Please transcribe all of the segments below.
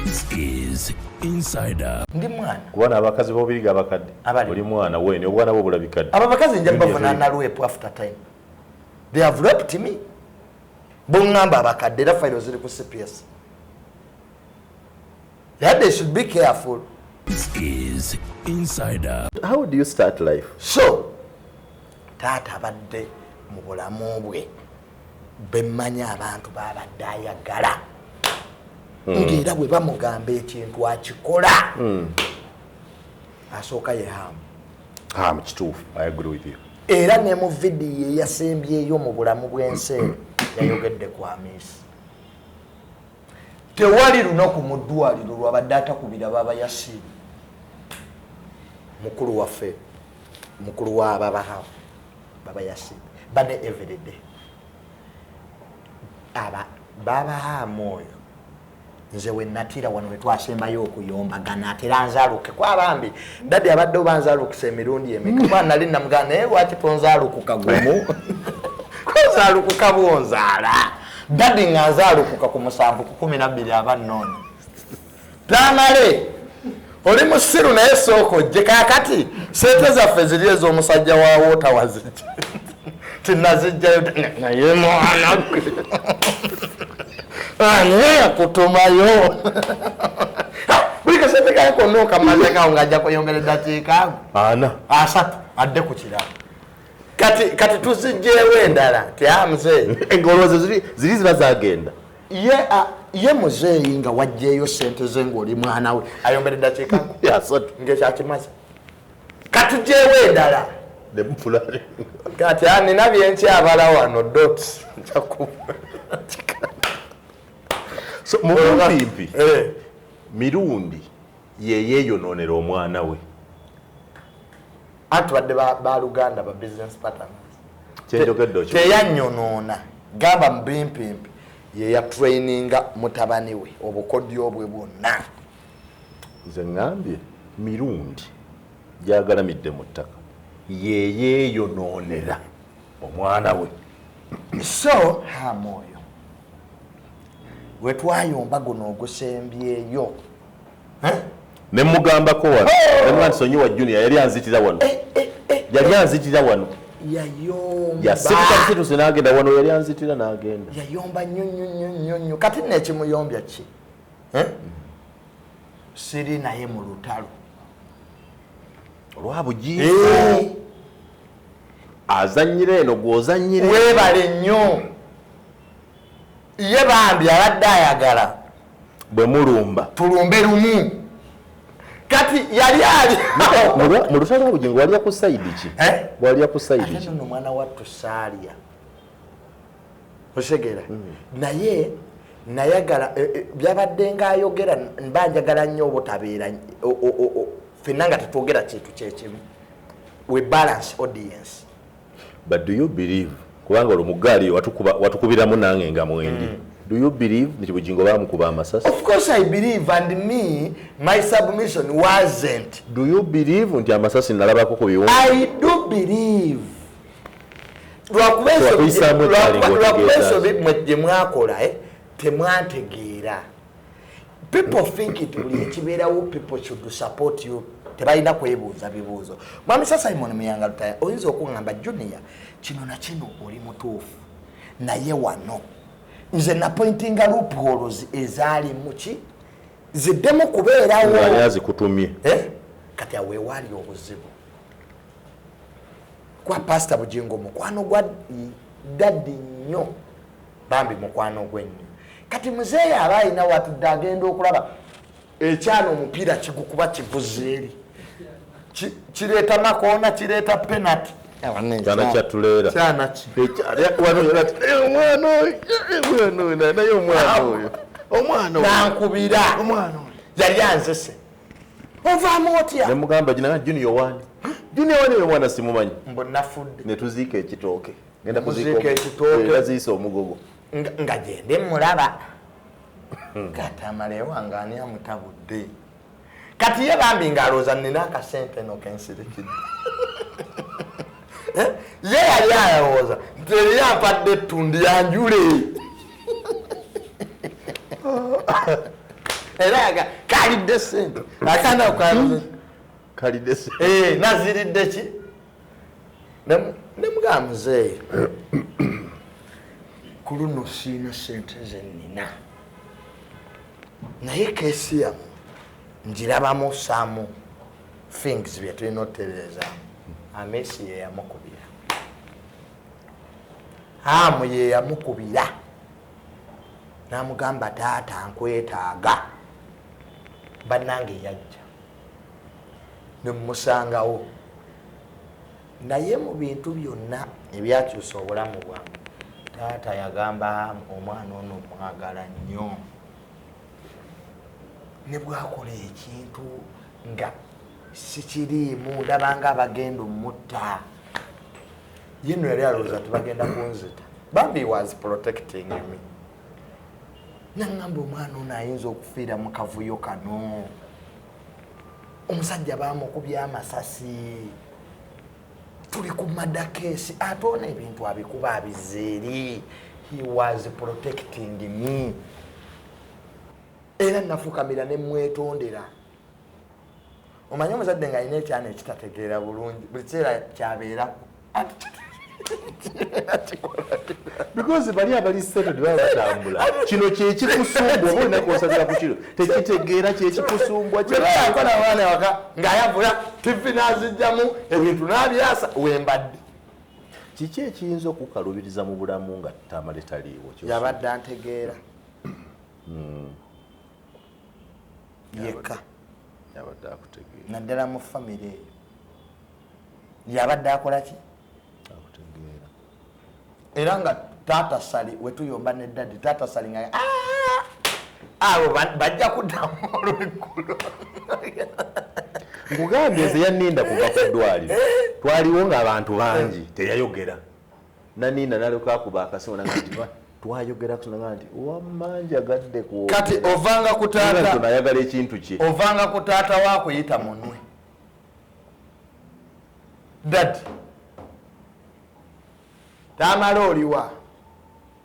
This is Insider. Ndi mwana. Kuba n'abakazi b'obiriga abakadde. Abali. Oli mwana weene obwana bwo bulabikadde. Abo abakazi nja bavunaana rape after time. They have raped me. Boŋŋamba abakadde era fayiro ziri ku CPS. Yeah, they should be careful. This is Insider. How do you start life? So, taata abadde mu bulamu bwe bemmanyi abantu babadde ayagala ng'era bwe bamugamba ekintu akikola. Asooka ye Hamu. Ah, mu kituufu. I agree with you. Era ne mu vidiyo eyasembyeyo mu bulamu bw'ensi eno yayogedde ku Amiisi. Tewali lunaku mu ddwaliro lwabadde atakubira Baba Yasiini, mukulu waffe, mukulu wa babahawo Baba Yasiini bane everyday aba Babahamu oyo. Nze we natira wano we twasembayo okuyombagana, atera nzaaluke kwabambi daddy abadde oba nzaalukisa emirundi emeka, kuba nali namugana naye lwaki tonzaalukuka gumu, konzaalukuka bwonzaala daddy nga nzaalukuka ku 7 ku 12 aba nnooni tamale oli musiru naye sooka ojje. Kaakati sente zaffe ziri ez'omusajja wa woota wazijja tinazijjayo, naye mwana gwe ani yakutumayo? Buli kasente kaye konna okamaze kawo ng'ajja kuyongera eddakiika 40. 30 adde ku kirabo. Kati tuzijjeewo endala ti muzeeyi. Engoloozo ziri ziba zagenda. Ye muzeeyi nga wajjeeyo sente ze ng'oli mwana we ayombera eddakiika 30. Ng'ekyakimaze katugyewo endala. Ne mufulale. Kati nina byenkyabala wano dot. So mu bumpimpi, Mirundi ye yeeyonoonera omwana we. Anti badde baluganda, ba business partners. Kyenjogedde okyo. Teyanyonoona, gamba mu bimpimpi ye yatraininga mutabani we obukodyo bwe bwonna. Nze ŋŋambye Mirundi gyagalamidde mu ttaka ye yeeyonoonera omwana we. So Hamu oyo we twayomba guno ogusembyeyo. Ne mugambako wano nemugamba nti sonyiwa Junior, yali anzitira wano, yali anzitira wano. Yayomba. Yasituka busituse n'agenda wano, yali anzitira n'agenda. Yayomba nnyo nnyo nnyo nnyo nnyo. Kati nno ekimuyombya ki? Eh? Siri naye mu lutalo. Olwa Bugingo azannyira eno gw'ozannyira eno. Weebale nnyo. Ye bambi abadde ayagala bwe mulumba tulumbe lumu. Kati yali ali Mu lutalo lwa Bugingo walya ku side ki? Eh? Walya ku side Ate ki? nno mwana wattu saalya, otegeera? Naye nayagala byabadde ngaayogera mba njagala nnyo obutabeera ffenna nga tetwogera kintu kyekimu, we balance audience. But do you believe, kubanga olwo mu ggaali watukubiramu nange nga mwendi, do you believe nti Bugingo baamukuba amasasi? Of course I believe, and me, my submission wasn't Do you believe nti amasasi nalabako ku biwundu? I do believe, lwakuba Wakuyisaamu ekyali lwakuba ng'otegeeza ensobi mwe gye mwakola, temwantegeera. People think it buli ekibeerawo people should support you, tebalina kwebuuza bibuuzo. Mwami Sir Simon Muyanga Lutaya, oyinza okuŋŋamba, "Junior, kino na kino oli mutuufu," naye wano nze napointinga loopholes ezaali muki ziddemu kubeerawo. Ng'ani azikutumye? Eh? Kati awo ewaali obuzibu kwa Pasita Bugingo, mukwano gwa daddy nnyo, bambi mukwano gwe nnyo. Kati muzeeyi aba alina watudde, agenda okulaba ekyana omupiira kigukuba kivuze eri, kireeta makoona, kireeta penalty. Kyana kya tuleera. Kyana ki? Omwana oyo, omwana oyo, naye omwana oyo, omwana oyo. Nankubira. Omwana oyo. Yali anzise, ovaamu otya? Nemugamba gina Junior wani, Junior wani, oyo omwana simumanyi. Mbu nafudde. Ne tuziika ekitooke. Ngenda Muziika kuziika ekitooke. Baziise omugogo. Nga gende mulaba kati amala ewange ani amutabudde. Kati ye bambi ng'alowooza nina akasente no kensirikidde. Eh? Ye yali alowooza nti Nti yampadde ettundi yanjule. Era kalidde sente akaana kalidde sente naziridde ki nemugamba muzeeyi ku luno siina sente ze nnina naye case yamu njirabamu some things bye tulina otutereezaamu. Amesi ye yamukubira, Hamu ye yamukubira n'amugamba taata nkwetaaga. Bannange yajja ne mmusangawo. Naye mu bintu byonna ebyakyusa obulamu bwange, taata yagamba omwana ono mwagala nnyo, ne bwakola ekintu nga sikiriimu ndabanga abagenda omutta. Ye nno yali alowooza tibagenda kunzita. Bambi was protecting me. Naŋŋamba omwana ono ayinza okufiira mu kavuyo kano, omusajja bamukubye amasasi, tuli ku murder case, ate ono ebintu abikuba abizeeri. He was protecting me. Era nafukamira ne mwetondera. Omanyi omuzadde ng'alina ekyana ekitategeera bulungi buli kiseera kyabeerako because bali abali settled baba batambula. Kino kyekikusumbwa oba olina kwosabira ku kino tekitegeera kyekikusumbwa. Yakola abaana waka ng'ayavula TV n'azijjamu ebintu n'abyasa wembadde. Kiki ekiyinza okukalubiriza mu bulamu nga Tamale taliiwo? Yabadde antegeera yekka, yabadde akutegeera naddala mu famire eyo yabadde akola ki akutegeera. Era nga taata Sali wetuyomba ne daddy, taata Sali nga abo bajja kuddamu olweggulo. Nkugambye nze yanninda kuva ku ddwaliro, twaliwo ng'abantu bangi teyayogera, naninda nalyoka akuba akasimu nanga nti twayogera kusonga nti wamma njagadde kwogera. Kati ovanga ku taata nayagala ekintu kye, ovanga ku taata wakuyita munwe daddy Tamale oliwa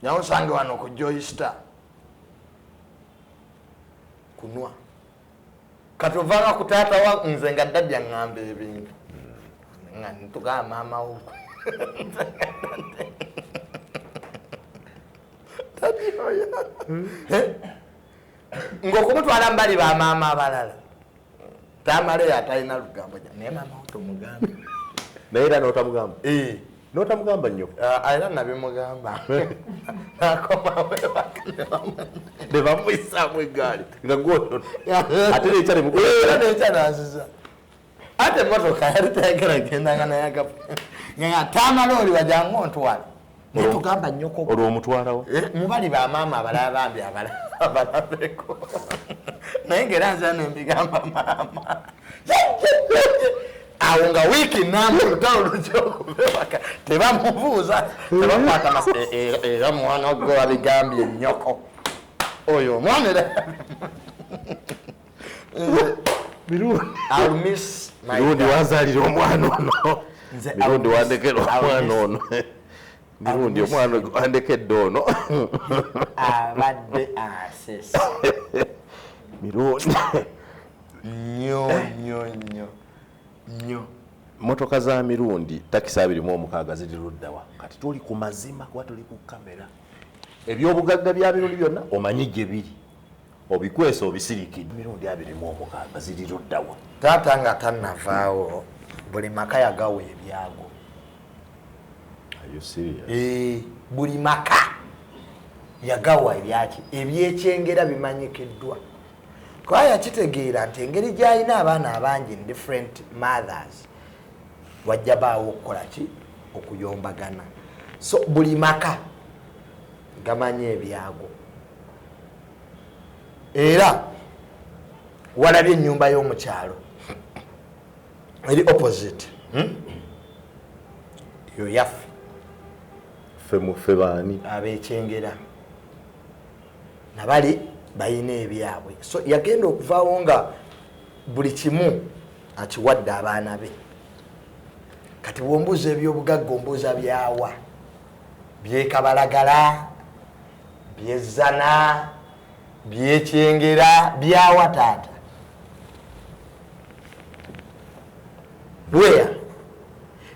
nyawo nsange wano ku Joy Star kunwa. Kati ovanga ku taata wa nze nga daddy aŋŋamba ebintu nga ntugamba maama wo ng'okumutwala mbali ba maama abalala. Tamale atalina lugambo naye maama wo tomugamba. Naye era n'otamugamba? N'otamugamba nnyo? Era nabimugamba nakomawo ne bamuyisaamu eggaali nga gwono ate nekya era nekya nanziza ate emotoka yali tayagala gendanga naye nga Tamale oli wajangu ontwale netugamba nnyoko olwo omutwalawo mubali ba maama abalala bambi abalabeko naye ngera nza nembigamba maama awo nga wiiki namba olutalo lujja okuva ewaka tebamubuuza tebakwata era mwana gwe wabigambye nnyoko oyo omwana era mirundi wazaalira omwana ono, mirundi wandekera omwana ono, mirundi omwana wandekedde ono abadde asese mirundi nnyo nnyo nnyo nnyo. Motoka za mirundi takisi 26 ziri luddawa? Kati tuli ku mazima kuba tuli ku kamera. Ebyobugagga bya mirundi byonna omanyi gye biri, obikwesa obisirikidde. Mirundi 26 ziri luddawa? Taata nga tannavaawo buli maka yagawa ebyago. Are you serious? Buli maka yagawa ebyaki ebyekyengera bimanyikiddwa. Kuba yakitegeera nti engeri gy'alina abaana abangi in different mothers wajja baawo okukola ki okuyombagana. So buli maka gamanyi ebyago. Era walabye ennyumba y'omukyalo eri opposite yo yaffe. Ffe baani? Abekyengera nabali balina ebyabwe. So yagenda okuvaawo nga buli kimu akiwadde abaana be. Kati bw'ombuuza ebyobugagga ombuuza byawa. Byekabalagala, byezzana, byekyengera, byawa taata. Where?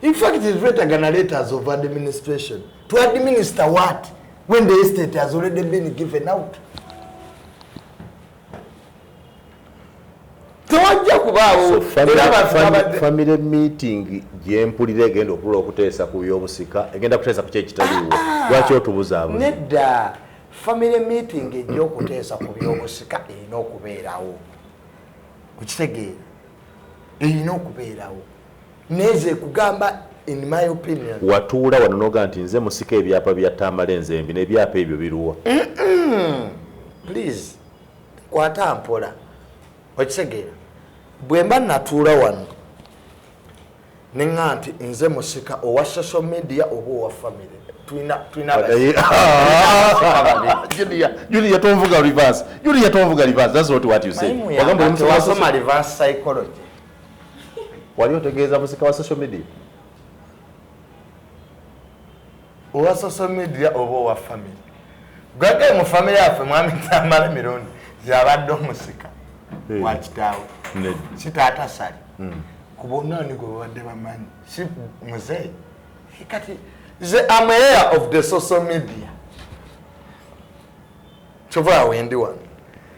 In fact, it's written letters of administration. To administer what? When the estate has already been given out. Tewajja kubaawo. Family meeting gyempulira egenda okula okuteesa ku byobusika, egenda kuteesa ku kyekitaliwo. Lwaki otubuzaabuza? Nedda, family meeting ejja okuteesa ku byobusika erina okubeerawo. Okitegeera? Erina okubeerawo. Neze kugamba, in my opinion. Watuula wano n'ogaa nti nze musika ebyapa bya Tamale Nzembi n'ebyapa ebyo biruwa. Please, kwata mpola. Okitegeera? Bwe mba natuula wano neŋŋa nti nze musika owa social media oba owa family. Tulina Julia tonvuga reverse. Julia tonvuga reverse. That's not what you said. Wagamba wasoma reverse psychology. Wali otegeeza musika wa social media? Owa social media oba owa family. Gwage mu family yaffe mwami Tamale Mirundi yabadde omusika wa kitaawe. Si taata Sali. Ku bonna ani gwe babadde bamanyi? Si muzeeyi. Kati nze am aware of the social media. Kyova awo ndi wano.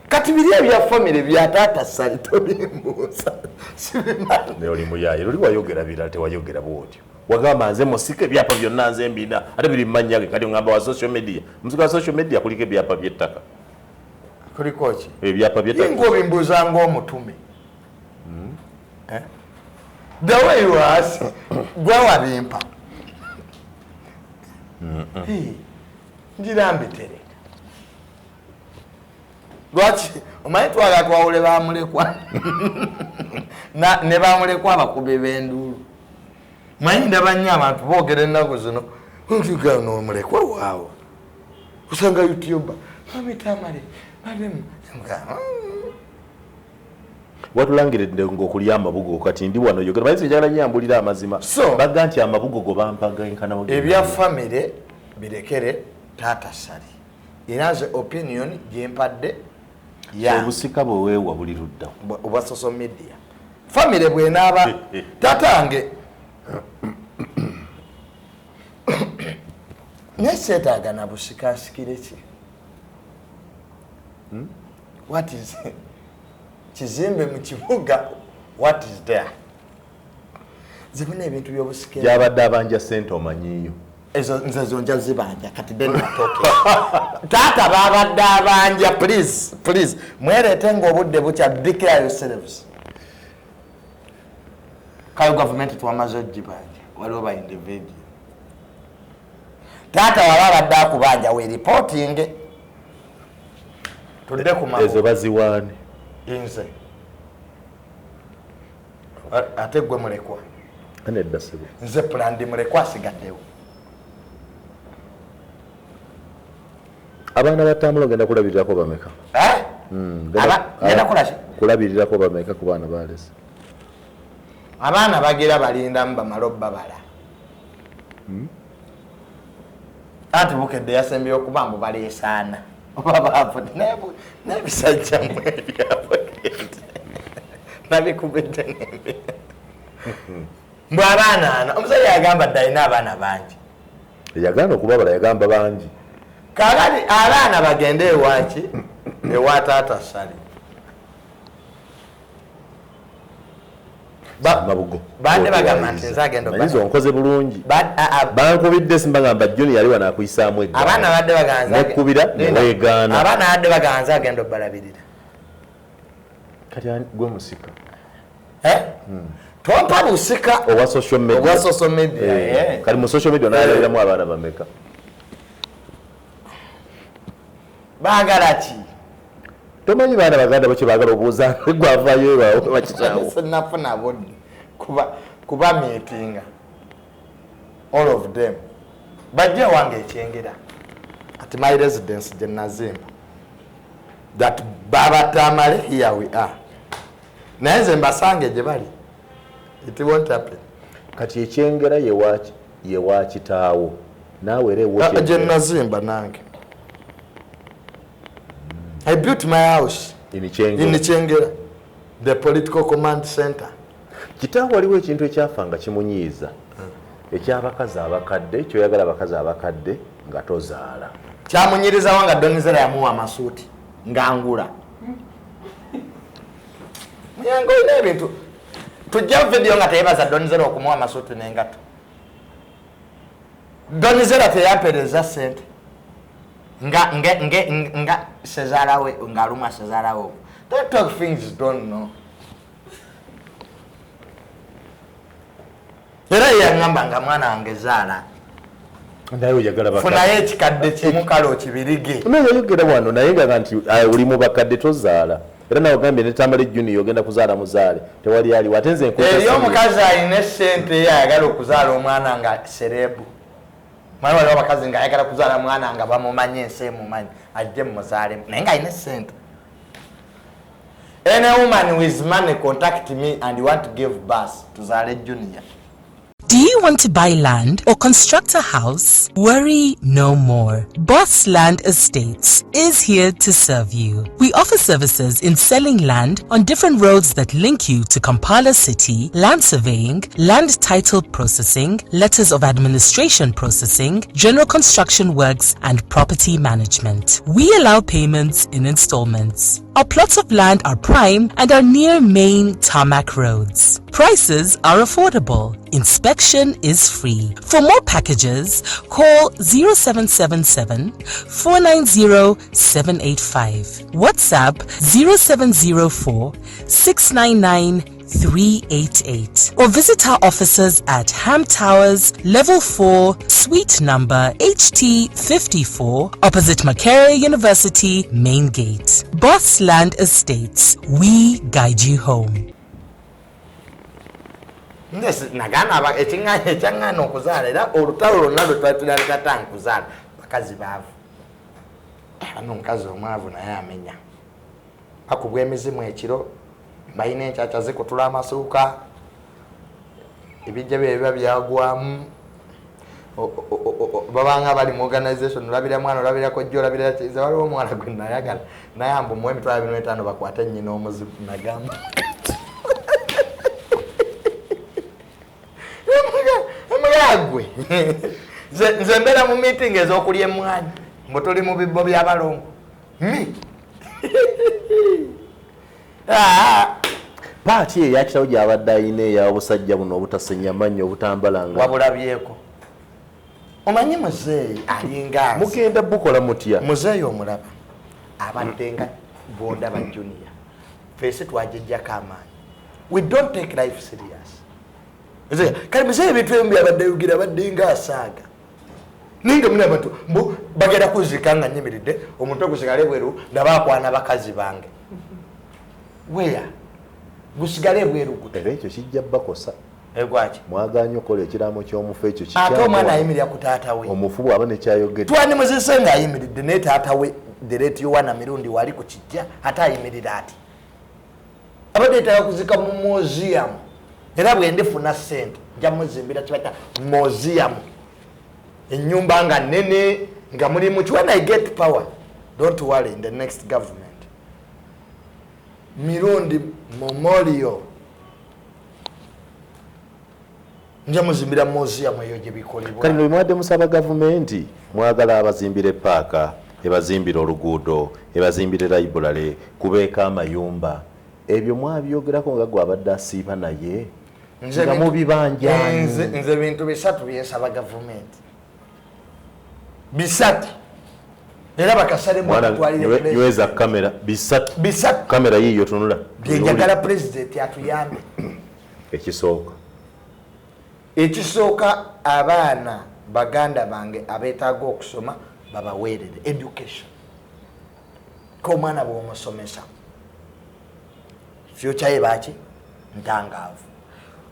Kati biri ebya family bya taata Sali tobimbuuza. Sibimanyi. Naye oli muyaaye, luli wayogera birala tewayogera bw'otyo. Wagamba nze musika ebyapa byonna nze mbina ate biri mu mannya ge, kati ongamba wa social media. Musika wa social media kuliko ebyapa by'ettaka. Kuliko ki? Ebyapa by'ettaka. Ng'obimbuuza ng'omutume. The way you ask, gwe wabimpa. Ngira mbitereka. Lwaki omanyi twagala twawule bamulekwa ne bamulekwa abakubi b'enduulu. Manyi ndaba nnyo abantu boogera ennaku zino nti mulekwa waawo osanga YouTuber Mami Tamale balimu watulangiridde ng'okulya amabugo kati ndi wano yogera manyi njagala nyambulira amazima. Baga nti amabugo go bampaga enkana. Ebya family birekere taata Sali. Era nze opinion gye mpadde obusika bwe weewa buli ludda obwa social media. Family bwenaaba tatange naye seetaaga na busika nsikire ki? What is kizimbe mu kibuga, what is there? Zibuna ebintu by'obusika. Gyabadde abanja ssente omanyiiyo. Ezo nze zonja zibanja kati then batoke. Taata babadde abanja, please, please. Mwereete ng'obudde bukya, declare yourselves. Kayo gavumenti twamaze ogibanja, waliwo ba individual. Taata waba abadde akubanja we reporting. Tudde ku mabu. Ezo baziwaane. Nze. Ate gwe mulekwa. Nedda ssebo. Nze pulandi mulekwa asigaddewo. Abaana ba Tamale ogenda kulabirirako bameka? Ngenda kola ki? Kulabirirako bameka ku baana balese? Abaana bagira balindamu bamale obbabala. Anti Bukedde yasembye okuba mbu baleesaana. Oba baavudde n'ebisajja mu ebyabukedde. Nabikubidde n'embi. Mbu abaana ana. Omusajja yagamba dda alina abaana bangi. Yagaana okubabala yagamba bangi. Kaakati abaana bagende ewaki? Ewa taata Sali. Mabugo. Badde bagamba nti nze agenda Manyizo onkoze bulungi. Bankubidde simba ngamba Junior yali wano akuyisaamu eggaali. Abaana badde bagamba Nekkubira ne weegaana. Abaana badde bagamba nze agenda obbalabirira. Kati gwe musika. Tompa busika. Owa social media. Owa social media. Kati mu social media onaalabiramu abaana bameka? Baagala ki? Tomanyi baana baganda bo kye baagala obuuza gwe avaayo ewaawe bakitaawo. Sinnafuna budde kuba meetinga all of them. Bajje wange ekyengera at my residence gye nazimba that Baba Tamale here we are. Naye nze mbasange gye bali. It won't happen. Kati ekyengera ye wa kitaawo. Naawe era ewo gye nazimba nange. I built my house in Kyengera. In Kyengera, the political command center. Kitaawo waliwo ekintu ekyafa nga kimunyiiza eky'abakazi abakadde, kyoyagala abakazi abakadde nga tozaala. Kyamunyirizawo nga Donizera yamuwa amasuuti ngangula. Muyango olina ebintu. Tujja video nga teyebaza Donizera okumuwa amasuuti n'engatto. Donizera teyampeereza ssente. Nga nge nge nga sezaalawe ng'alumwa sezaalawe. Don't talk things you don't know. Era yaŋŋamba nga mwana wange zaala. Naye oyagala bakadde. Funayo ekikadde kimu kale okibirige. Naye yayogera wano naye nga nti oli mu bakadde tozaala. Era nawe ogambye ne Tamale Junior ogenda kuzaala muzaale tewali aliwo ate nze nkwata. Eri omukazi alina essente ye ayagala okuzaala omwana nga serebu. Mwana waliwo abakazi nga ayagala kuzaala mwana nga bamumanyi ensi emumanyi ajje muzaalemu naye nga alina essente. Any woman with money contact me and you want to give birth tuzaale Junior. Do you want to buy land or construct a house? Worry no more. Boss Land Estates is here to serve you. We offer services in selling land on different roads that link you to Kampala City, land surveying, land title processing, letters of administration processing, general construction works, and property management. We allow payments in installments. Our plots of land are prime and are near main tarmac roads. Prices are affordable. Inspection is free. For more packages, call 0777 490 785. WhatsApp 0704 699 388 or visit our offices at Ham Towers, Level 4, Suite number HT54, opposite Makerere University, Main Gate. Boss Land Estates. We guide you home. Nze nagana ekyaŋŋaana okuzaala era olutalo lwonna lwe twali tulalekata nkuzaala bakazi baavu. Ano omukazi omwavu naye amenya. Bakubwa emizimu ekiro, balina enkyakya zikutula amasuuka, ebijja bye biba byagwamu, babanga bali mu organization, olabira mwana, olabira kojja, olabira kiza, waliwo omwana gwe nayagala naye ambu muwe 25,000 bakwate nnyina omuzibu nagamba. Gwe nze mbeera mu meeting ez'okulya emmwanyi mbu tuli mu bibbo by'abalongo. Paati eyo eyakitawo gy'abadde ayina ey'obusajja buno obutasenya mannyo obutambalanga. Wabulabyeko. Omanyi muzeeyi alinga mugenda bukola mutya? Muzeeyi omulaba abadde nga bw'ondaba Junior. Ffensi twagiggyako amaanyi. We don't take life serious. Kale muzeeyi ebintu ebimu byabadde ayogera abadde nga asaaga. Naye nga muli abantu mbu bagenda kunziika nga nnyimiridde omutwe gusigale ebweru ndaba akwana bakazi bange. Where? Gusigale ebweru gute. Era ekyo kijja bakosa. Egwaki? Mwagaanye okukola ekiraamo ky'omufu ekyo kikyamu. Ate omwana ayimirira ku taata we. Omufu bw'aba nekyayogedde. Twandimuzise ng'ayimiridde naye taata we the late Yowana Mirundi wali ku kijja ate ayimirira ati. Abadde yeetaaga kuzika mu museum. Era bwe ndifuna ssente nja muzimbira kibayita museum. Ennyumba nga nnene nga mulimu ki. When I get power, don't worry, in the next government. Mirundi Memorial. Nja muzimbira museum eyo gye bikolebwa. Kale bwe mwadde musaba gavumenti mwagala abazimbire paaka, ebazimbire oluguudo, ebazimbire library, kubeeko amayumba. Ebyo mwabyogerako nga gwe abadde asiiba naye nga mubibanjaani. Nze bintu bisatu byensaba gavumenti. Bisatu. Era bakasale mwatwalire. Nyweza kamera bisatu. Bisatu. Kamera yiyo tunula. Byenjagala president atuyambe. Ekisooka. Ekisooka abaana baganda bange abeetaaga okusoma babaweerere education. Ko omwana bw'omusomesa future ye baki ntangaavu.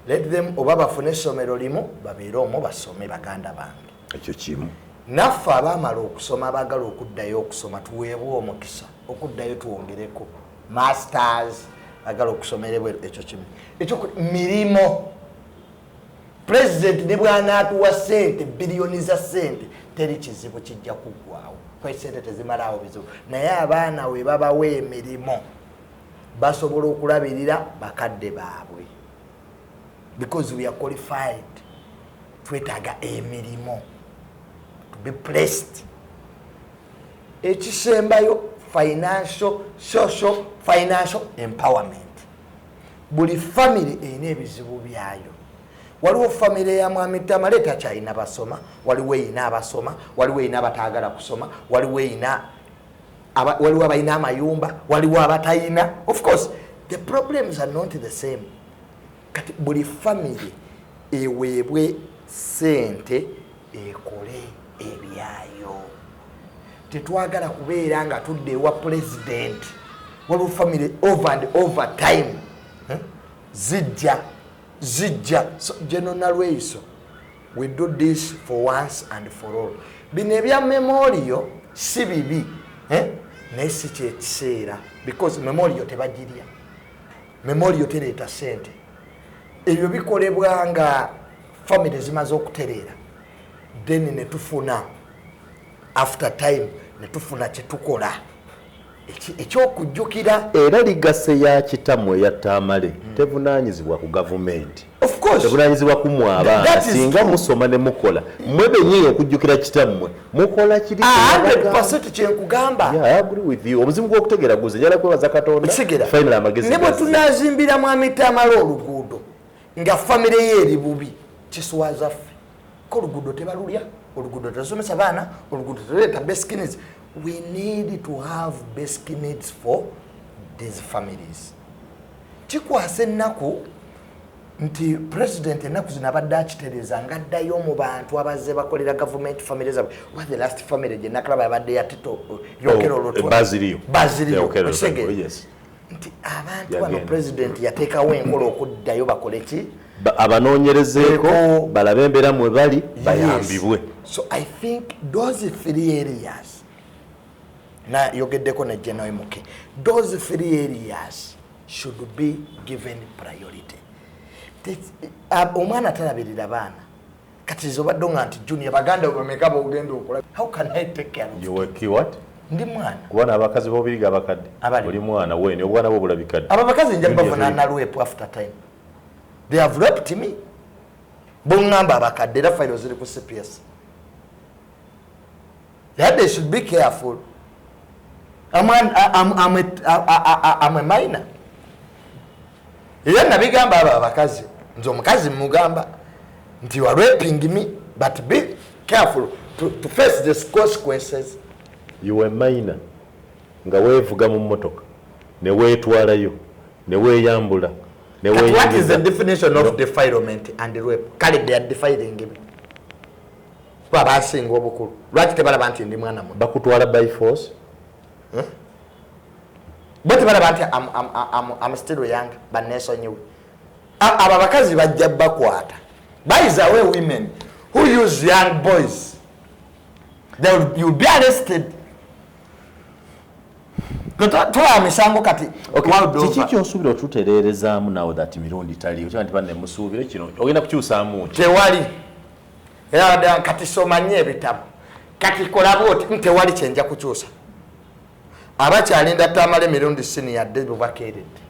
Let them oba bafune essomero limu babeere omwo basome baganda bange. Ekyo kimu. Naffe abaamala okusoma abaagala okuddayo okusoma tuweebwe omukisa okuddayo twongereko masters agala okusomera ebweru ekyo kimu. Ekyo mirimu. President ne bw'anaatuwa ssente, biliyoni za ssente, teri kizibu kijja kuggwawo, kuba sente tezimalaawo bizibu. Naye abaana we babawa emirimu, basobola okulabirira bakadde baabwe, because we are qualified. Twetaaga emirimu to be placed. Ekisembayo, financial, social, financial empowerment. Buli family erina ebizibu byayo. Waliwo famire ya Mwami Tamale takyalina basoma, waliwo erina abasoma, waliwo erina abataagala kusoma, waliwo erina waliwo abalina amayumba, waliwo abatayina. Of course the problems are not the same. Kati buli family eweebwe sente ekole ebyayo. Tetwagala kubeera nga tudde ewa President. Waliwo family over and over time, eh? Zijja zijja. So General Nalweyiso, we do this for once and for all. Bino ebya memorial si bibi, eh? Naye si kyekiseera, because memorial tebagirya, memorial tereeta sente. Ebyo bikolebwa nga family zimaze okutereera, then netufuna after time, netufuna kyetukola ekyokujjukira. Era legacy ya kitammwe eya Tamale tevunaanyizibwa ku gavumenti. Of course. Tevunaanyizibwa ku mmwe abaana. That is Singa true. musoma ne mukola, mmwe bennyini okujjukira kitammwe mukola kiri. 100% kyenkugamba. Yeah, I agree with you. Obuzibu bw'okutegeera guze, njala kwebaza Katonda. Okitegera? Finally amagezi Ne bwe gazze. tunazimbira Mwami Tamale oluguudo nga famire ye eri bubi, kiswaza ffe ko. Oluguudo tebalulya, oluguudo telusomesa baana, oluguudo teruleeta basic needs. We need to have basic needs for these families. Kikwasa ennaku nti President ennaku zino abadde akitereeza nga addayo mu bantu abazze bakolera gavumenti, famire zaabwe. Oba the last family gye nakalaba yabadde ya Tito Yokero Oh, Lutwa. Bazilio. Bazilio. Yokero Lutwa, Okitegeera? yes. Nti abantu bano, Yagenda. President yateekawo enkola okuddayo bakole ki? Abanoonyerezeeko, Eko. balabe embeera mwe bali, bayambibwe. Yes. So I think those three areas, nayogeddeko ne General Muke, those three areas should be given priority. Omwana talabirira baana. Kati zobadde nga nti Junior, baganda bameka bogenda okola? How can I take care of You were what? Ndi mwana. Kuba n'abakazi b'obiriga abakadde. Abali. Oli mwana weni, obwana bwo bulabikadde. Abo abakazi nja Junior. bavunana rape after time. They have raped me. Boŋŋamba abakadde, era fayiro ziri ku CPS. Yeah, they should be careful. I'm a minor. Era nabigamba abo abakazi, nze omukazi mugamba nti, "You are raping me, but be careful to face the consequences." You were minor nga weevuga mu mmotoka ne weetwalayo ne weeyambula ne But what is the weeyingiza. definition of defilement and rape? Kale they are defiling me, kuba basinga obukulu. Lwaki tebalaba nti ndi mwana muto? Bakutwala by force. Bo tebalaba nti I'm still young? Banesonyiwe. Abo abakazi bajja bakwata. By the way, women who use young boys, you'll be arrested. Tulaba misango kati world Kiki over. kyosuubira otutereerezaamu now that Mirundi taliyo? Kiba nti banne musuubire kino, ogenda kukyusaamu ki? Tewali. Era badde kati soma nnyo ebitabo, kati kola bwoti. Tewali kyenja kukyusa. Abakyalinda Tamala Emirundi Senior dde bwebakeeredde,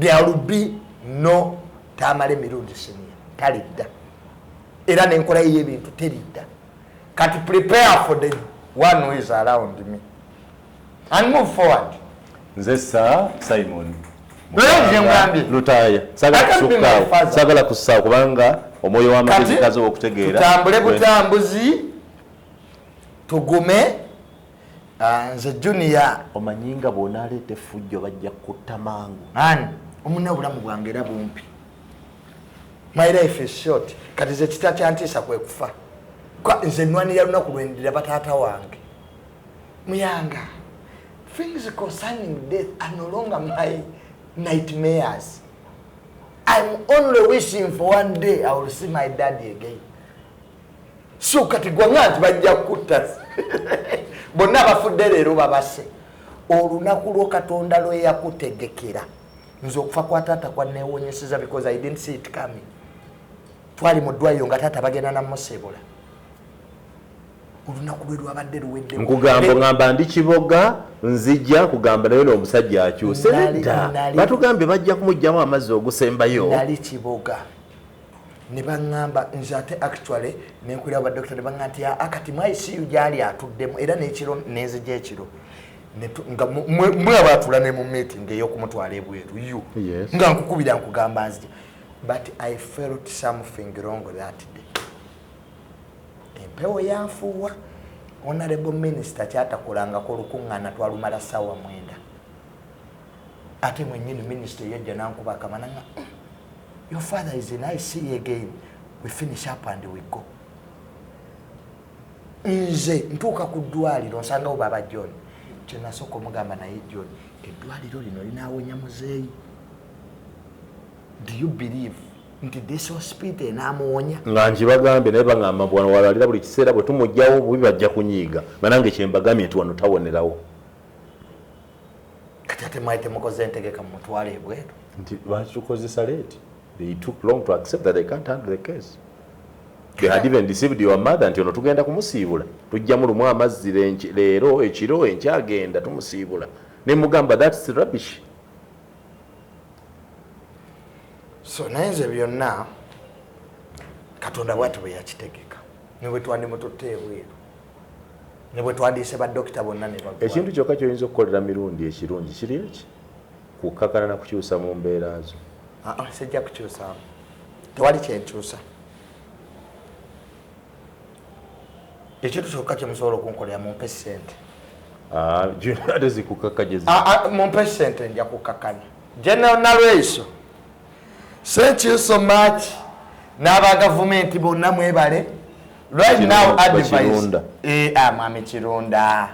there will be no Tamala Emirundi Senior. Talidda, era nenkola ye y'ebintu teridda. Kati prepare for the one who is around me and move forward. Nze Sa Simon Naye nze ngambye. Lutaaya, sagala I can't be my kusukkaawo. father. Sagala kussaawo kubanga omwoyo w'amagezi Kati kazi okutegeera. tutambule butambuzi, tugume. Ah, nze Junior. Omanyi nga bw'onaaleeta effujjo bajja kutta mangu. Ani omuna? Obulamu bwange era bumpi. My life is short. Kati ze kita kyantiisa kwe kufa. Nze nwanira lunaku lwendira bataata wange. Muyanga, things concerning death are no longer my nightmares. I'm only wishing for one day I will see my daddy again. So kati gwanga nti bajja kutta bonna abafudde leero babase olunaku lwo Katonda lwe yakutegekera. Nze okufa kwa taata kwanewonyeseza because I didn't see it coming. Twali mu ddwaliro nga taata bagenda namusiibula. Olunaku lwe lwabadde luwedde. Nkugamba ngamba ndi Kiboga, nzija kugamba naye n'omusajja akyuse. Nedda, batugambye bajja kumugyamu amazzi ogusembayo. Nali Kiboga ne baŋŋamba, nze ate actually nenkulira badokita ne baŋŋamba nti akati mu ICU gyali atuddemu, era n'ekiro nenzija ekiro nga mwe abaatula ne mu meeting ey'okumutwala ebweru yu nga nkukubira nkugamba nzija, but I felt something wrong that day. Empewo yanfuuwa. Honorable Minister kyatakolangako olukuŋŋaana twalumala ssaawa 9, ate mwennyini minisita yajja nankuba akamana nga, "Your father is in ICU again, we finish up and we go." Nze ntuuka ku ddwaliro nsangawo Baba John. Kyenasooka omugamba, "Naye John, eddwaliro lino linaawonya muzeeyi? Do you believe nti this hospital enaamuwonya?" Nga nkibagambye, naye baŋŋamba wano walalira buli kiseera, bwe tumugjawo bubi bajja kunyiiga. Nga nange kyembagambye nti wano tawonerawo. Kati ate mwali temukoze entegeka mumutwale ebweru? Nti lwaki tukozesa late? They took long to accept that they can't handle the case. They had even deceived your mother nti ono tugenda kumusiibula, tujjamu lumu amazzi leero ekiro, enkyagenda tumusiibula. Ne mugamba, "That's rubbish." So naye nze byonna Katonda bwati bwe yakitegeka, ne bwe twandimututte ebweru, ne bwe twandiise badokita bonna ne bagwa. Ekintu kyokka kyoyinza okukolera Mirundi ekirungi kiri eki kukkakana na kukyusa mu mbeera zo. Ah, ah, sijja kukyusaamu, tewali kyenkyusa. Ekintu kyokka kyemusobola okunkolera, mumpe sente. Ah, ate zikukaka gye Ah, ah, mumpe sente nja kukkakana. General Nalweyiso, thank you so much, n'aba gavumenti bonna mwebale. Right now advice Kirunda. Ah, mwami Kirunda,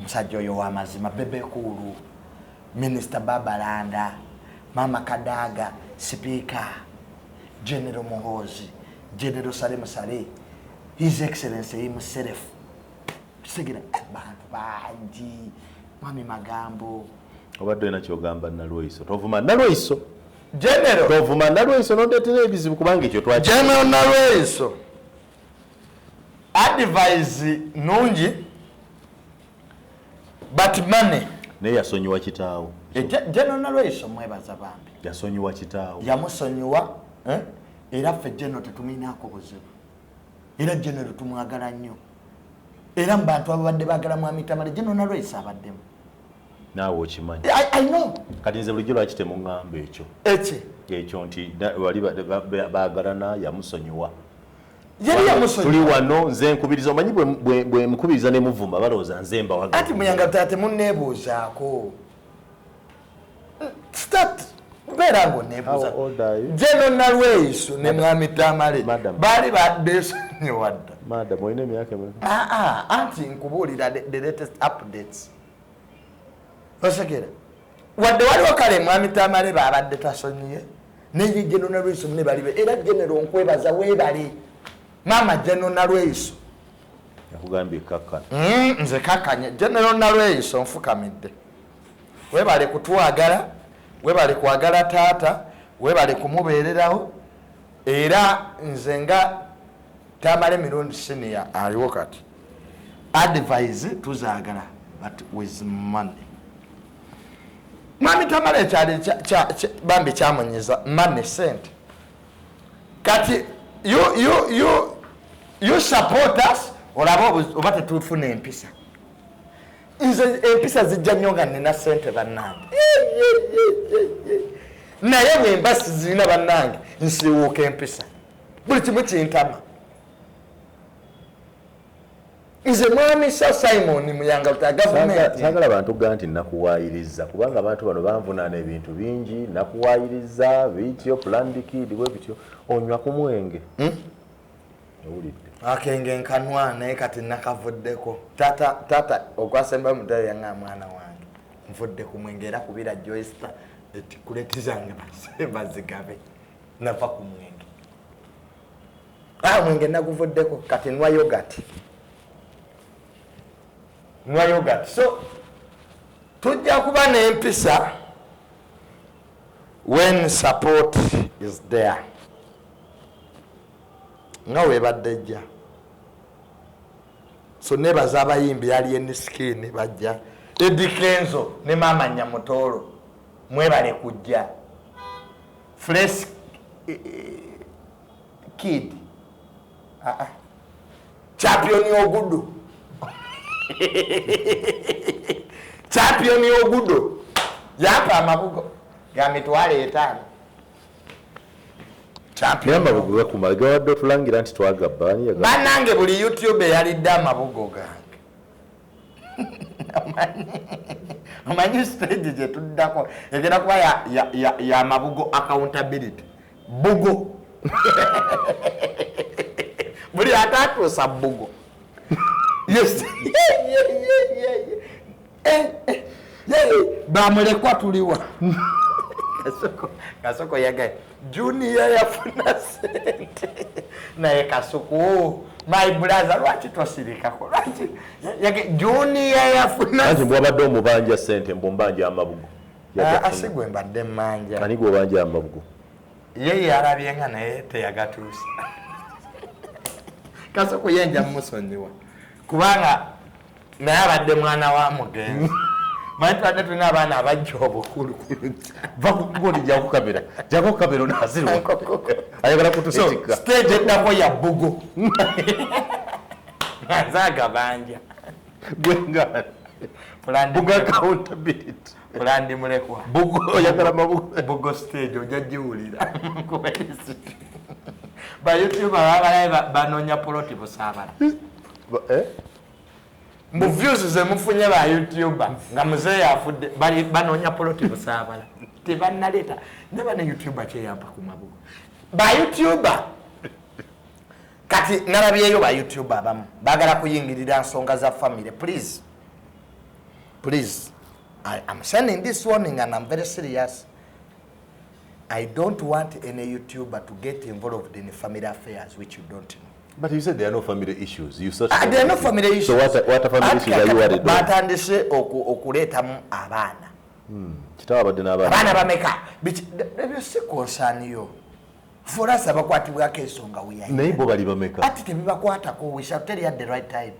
musajja oyo w'amazima. Bebe Cool, Minisita Babalanda, Mama Kadaga, Sipiika General Muhoozi, General Salim Saleh, His Excellency himself, kisigira bantu bangi, mwami Magambo. Obadde olina kyogamba Nalweyiso? Tovuma Nalweyiso. General. Tovuma Nalweyiso nondeetera ebizibu, kubanga ekyo twaki General Nalweyiso, advice nungi, but money. Naye yasonyiwa kitaawo. General Nalweyiso mwebaza bambi. Yasonyiwa kitaawo. Yamusonyiwa, eh? Era ffe General tetumwinaako buzibu, era General tumwagala nnyo, era mu bantu ababadde baagala Mwami Tamale, General Nalweyiso abaddemu. Naawe okimanyi. I know. Kati nze bulijjo lwaki temuŋŋamba ekyo? Eki? Ekyo nti wali baagalana, yamusonyiwa. Yali Tuli yamusonyiwa. wano nze nkubiriza, omanyi bwe nkubiriza ne muvuma, balowooza nze mbawaga. Anti Muyanga taa temunneebuuzaako. Start beera ngaoneebuuza. How old are you? General Nalweyiso ne Mwami Tamale Madam. baali badesonyiwa dda. Madam, olina emyaka emeka? Aa, anti nkubuulira the latest updates, osegera wadde waliwo kale Mwami Tamale babadde tasonyiye, naye General Nalweyiso mune balibe. Era General nkwebaza, weebale maama General Nalweyiso. Yakugambye kakkana. Nze kakanye. General Nalweyiso, nfukamidde, webale kutwagala, webale kwagala taata, webale kumubeererawo. Era nze nga Tamale Mirundi Senior aliwo kati, advice tuzaagala, but with money. Mwami Tamale ekyali bambi kyamunyiza money, sente. Kati you support us, olabe oba tetufuna empisa. Nze empisa zijja nnyo nga nina sente, bannange. Ye, ye, ye, ye, ye. Naye bwe mba sizirina, bannange, nsiiwuuka empisa, buli kimu kintama. Nze mwami Sir Simon Muyanga ta gavumenti. Saagala bantu ga nti nakuwaayiriza, kubanga abantu bano banvunaana ebintu bingi. Nakuwaayiriza bityo, planned kid bwe bityo. Onywa ku mwenge? Owulidde? Akenge nkanwa, naye kati nakavuddeko. Tata, tata ogwasemba muddayo yaŋŋa, "Mwana wange, nvudde ku mwenge." Era kubira Joyster etikuleti zange bazigabe, nava ku mwenge. Ah, mwenge naguvuddeko, kati nwa yogurt, nwa yogurt. So tujja kuba n'empisa when support is there. Nga webadde ejja. So nebaza abayimbi Alien Skin bajja, Eddy Kenzo ne Mama Nyamutoro mwebale kujja, Fresh Kid, Champion Ogudo, Champion Ogudo yampa amabugo ga 500,000. Naye amabugo gakumala gawadde otulangira nti twagabba. Bannange, buli YouTube eyalidde amabugo gange, omanyi stage gye tuddako egenda kuba ya mabugo accountability. Bugo buli atatuusa bugo. Yes, bamulekwa tuliwa. Kasoko yagaye Junior yafuna sente naye. Kasuku, my brother, lwaki tosirikako? Lwaki Junior yafuna? Anti bwabadde omubanja sente, mbumbanja amabugo. Asigwe mbadde mmanja. Ani gwobanja amabugo? Ye yalabye nga naye teyagatuusa. Kasuku yenja mumusonyiwa kubanga naye abadde mwana wa mugenzi. Manyi tubadde tulina abaana abajja obukulu. Vakugundi jakukabira jakukabira onazirwa ayagala kutusitika. Stage eddako ya bugo nga nze agabanja. Gwenga bugo accountability. Pulandi mulekwa. Bugo oyagala mabugo. Bugo stage ojja giwulira. Ba YouTube abalabe banoonya poloti Busaabala. Mu views ze mufunye ba YouTuber nga muzeeyi afudde, bali banoonya poloti Busaabala, tebannaleeta ne bana YouTuber kyeyampa ku mabugo ba YouTuber. Kati nalabyeyo ba YouTuber abamu baagala kuyingirira nsonga za family. Please, please, I am sending this warning and I'm very serious. I don't want any YouTuber to get involved in family affairs which you don't know. But you said there are no family issues. You said There are no family issues. So what are family issues are you worried about? Batandise okuleetamu abaana. Kitaawe abadde n'abaana. Abaana bameka? Ebyo si concern yo. For us abakwatibwako ensonga, we are Naye bo bali bameka? Ati tebibakwatako. We shall tell you at the right time.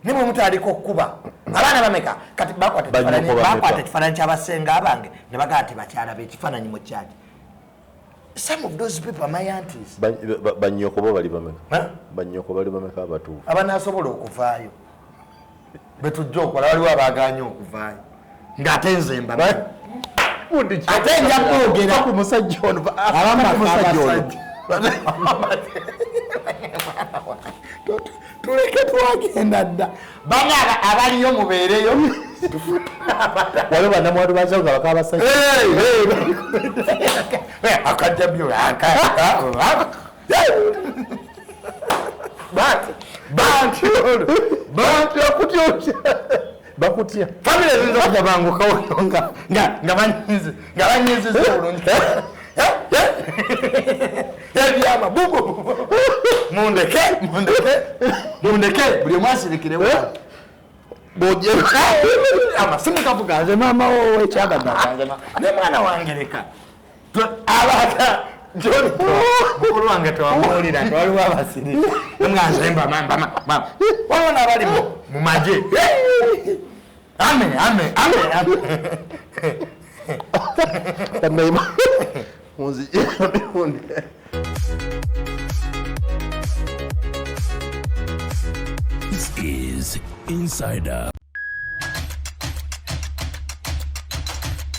Ne bwe mutandika okkuba abaana bameka, kati bakwata Banyoko bameka? Bakwata ekifaananyi ky'abasenga abange ne bagamba nti bakyala be, ekifaananyi mu kyaki. Some of those people are my aunties. Banyoko bo bali bameka? Huh? Banyoko bali bameka abatuufu? Abanaasobola okuvaayo betujja okola, waliwo abaganye okuvaayo ng'ate nze mbamanyi, ate nja kwogera. Ku musajja ono. Abamu Ku musajja ono. Tuleke, twagenda dda. Bana abaliyo mubeereyo. Waliwo bannamwandu bazawo nga baka abasajja. Akajja byo banti Bantu bakutya otya? Bakutya. Family ziyinza okujja bangukawo nga banyiziza obulungi ebyama bugo. Mundeke, mundeke, mundeke, buli omu asirikire. Amasimu gavuga, nze maama wowe ekyabadde ne mwana wange leka abata John mukulu wange tewamuwulira nti waliwo abasiri nga nze mbama. Waliwo n'abali mu magye. Ame ame ame ame. Bannayima munzije mirundi. This is Insider.